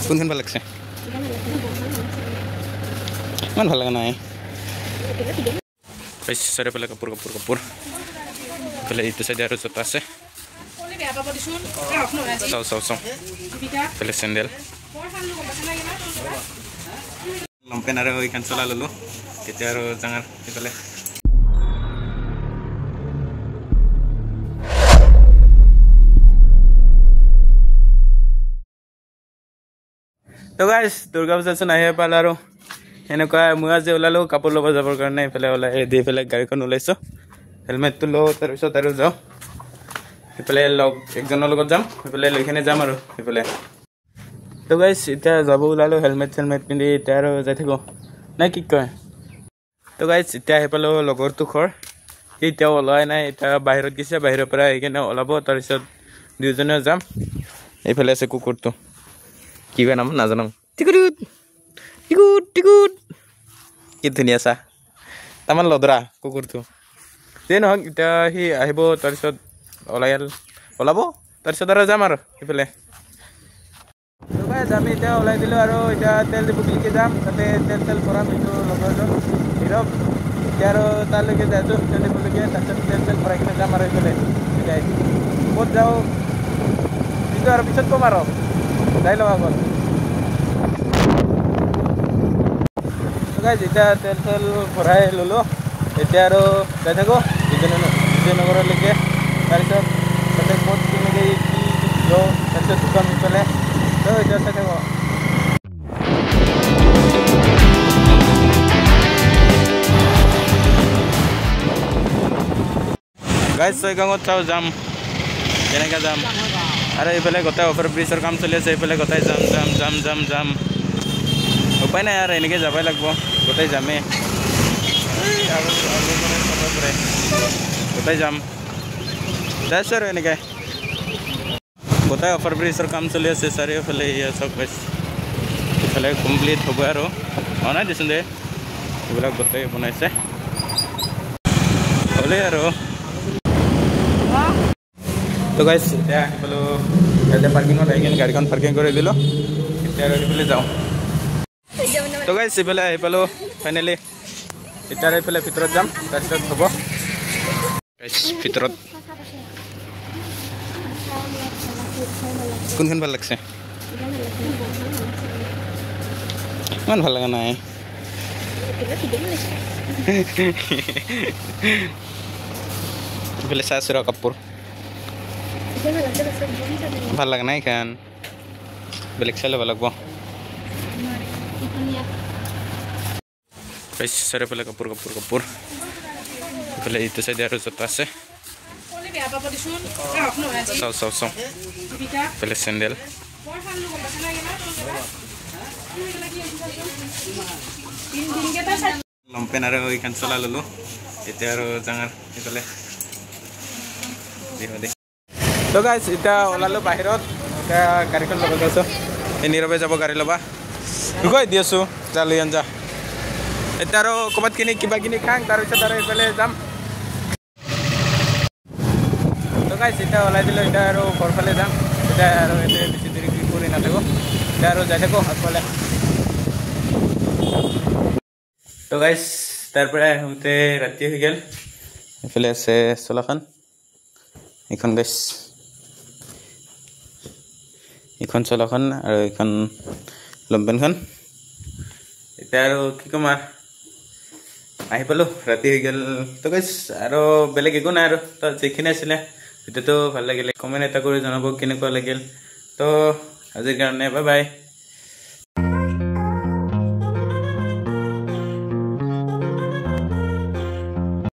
কোনখন ভাল লাগছে? ইমান ভাল লগা নাই। চাৰিওফালে কাপোৰ কাপোৰ কাপোৰ। এইফালে এইটো চাইডে আৰু জোতা আছে। চাওঁ চাওঁ চাওঁ। এইফালে চেণ্ডেল, লংপেণ্ট আৰু এইখন চলা ল'লোঁ। এতিয়া আৰু জাঙাৰ এইফালে। তো গাইছ, দুৰ্গা পূজাচোন আহিয়ে পালে আৰু সেনেকুৱা মই আজি ওলালোঁ কাপোৰ ল'ব যাবৰ কাৰণে। এইফালে ওলাই দি পেলাই গাড়ীখন ওলাইছোঁ, হেলমেটটো লওঁ, তাৰপিছত আৰু যাওঁ। সেইফালে লগ একজনৰ লগত যাম, সেইফালে লৈ কিনে যাম আৰু সেইফালে। তো গাইছ, এতিয়া যাব ওলালোঁ হেলমেট চেলমেট পিন্ধি, এতিয়া আৰু যাই থাকোঁ নে কি কয়। তো গাইছ, এতিয়া আহি পালোঁ লগৰটো ঘৰ। সি এতিয়াও ওলোৱাই নাই, এতিয়া বাহিৰত গৈছে, বাহিৰৰ পৰা আহি কিনে ওলাব, তাৰপিছত দুয়োজনেও যাম। এইফালে আছে কুকুৰটো, কি কয় নাম নাজানো। টিকুট টিকুট টিকুট, কি ধুনীয়া চাহ, তাৰমান লদৰা কুকুৰটো। যিয়ে নহওক, এতিয়া সি আহিব, তাৰপিছত ওলাই ওলাব, তাৰপিছত আৰু যাম আৰু সেইফালে। আমি এতিয়া ওলাই দিলোঁ আৰু এতিয়া তেল ডিপুলৈকে যাম, তাতে তেল তেল ভৰাম। এইটো লগৰজন নীৰৱ, এতিয়া আৰু তালৈকে যাই আছোঁ তেল ডিপুলৈকে, তাৰপিছত তেল তেল ভৰাই কিনে যাম আৰু সেইফালে। এতিয়া ক'ত যাওঁ কিন্তু আৰু পিছত ক'ম আৰু, যাই লওঁ আগত। যেতিয়া তেল তেল ভৰাই ল'লোঁ, এতিয়া আৰু যাই থাকোঁ বিজয়নগৰলৈকে। তাৰপিছত তাতে ক'ত কেনেকৈ কি লওঁ, তাৰপিছত দোকান সিফালে। তো এতিয়া চাই থাকোঁ। গাইজ, ছয়গাঁৱত চাওঁ যাম কেনেকৈ যাম। আৰু এইফালে গোটেই অভাৰ ব্ৰিজৰ কাম চলি আছে, এইফালে গোটেই যাম যাম যাম যাম যাম, উপায় নাই আৰু এনেকৈ যাবই লাগিব, গোটেই যামেই। গোটেই যাম যাইছোঁ আৰু এনেকৈ। গোটেই অভাৰ ব্ৰিজৰ কাম চলি আছে চাৰিওফালে। চব গাইছ, ইফালে কমপ্লিট হ'ব আৰু হোৱা নাই দেচোন দে, এইবিলাক গোটেই বনাইছে হ'লেই আৰু। তো গাইছ, এতিয়া আহি পালোঁ ইয়াতে পাৰ্কিঙত, আহি কিনে গাড়ীখন পাৰ্কিং কৰি দিলোঁ। এতিয়া আৰু সেইফালে যাওঁ। তো গাইছ, এইফালে আহি পালোঁ ফাইনেলি। এতিয়া আৰু এইফালে ভিতৰত যাম, তাৰপিছত হ'ব। গাইছ, ভিতৰত কোনখন ভাল লাগছে? ইমান ভাল লগা নাই। এইফালে চাই আছোঁ ৰ কাপোৰ, ভাল লগা নাই এইখন, বেলেগ চাই ল'ব লাগিব। চাৰিওফালে কাপোৰ কাপোৰ কাপোৰ। এইফালে এইটো চাইডে আৰু জোতা আছে। চাওঁ চাওঁ চাওঁ। এইফালে চেণ্ডেল, লংপেণ্ট আৰু এইখন চলা ল'লোঁ। এতিয়া আৰু জাঙাৰ সেইফালে। তো গাইছ, এতিয়া ওলালোঁ বাহিৰত, এতিয়া গাড়ীখন ল'ব গৈছোঁ। এই নীৰৱে যাব গাড়ী ল'বা, গৈ দি আছোঁ, যা লৈ আন যা। এতিয়া আৰু ক'ৰবাত কিনি কিবা কিনি খাং, তাৰপিছত আৰু এইফালে যাম। তো গাইছ, এতিয়া ওলাই দিলোঁ, এতিয়া আৰু ঘৰ ফালে যাম। এতিয়া আৰু এতিয়া বেছি দেৰি কৰি নাথাকোঁ, এতিয়া আৰু যাই থাকোঁ আগফালে। তো গাইছ, তাৰ পৰা আহোঁতে ৰাতি হৈ গ'ল। এইফালে আছে চোলাখন, এইখন গাইছ, এইখন চোলাখন আৰু এইখন লংপেণ্টখন। এতিয়া আৰু কি ক'ম আৰু, আহি পালোঁ, ৰাতি হৈ গ'ল। তো গাইছ, আৰু বেলেগ একো নাই আৰু, তো যিখিনি আছিলে ভিডিঅ'টো ভাল লাগিলে কমেণ্ট এটা কৰি জনাব কেনেকুৱা লাগিল। তো আজিৰ কাৰণে বাই বাই।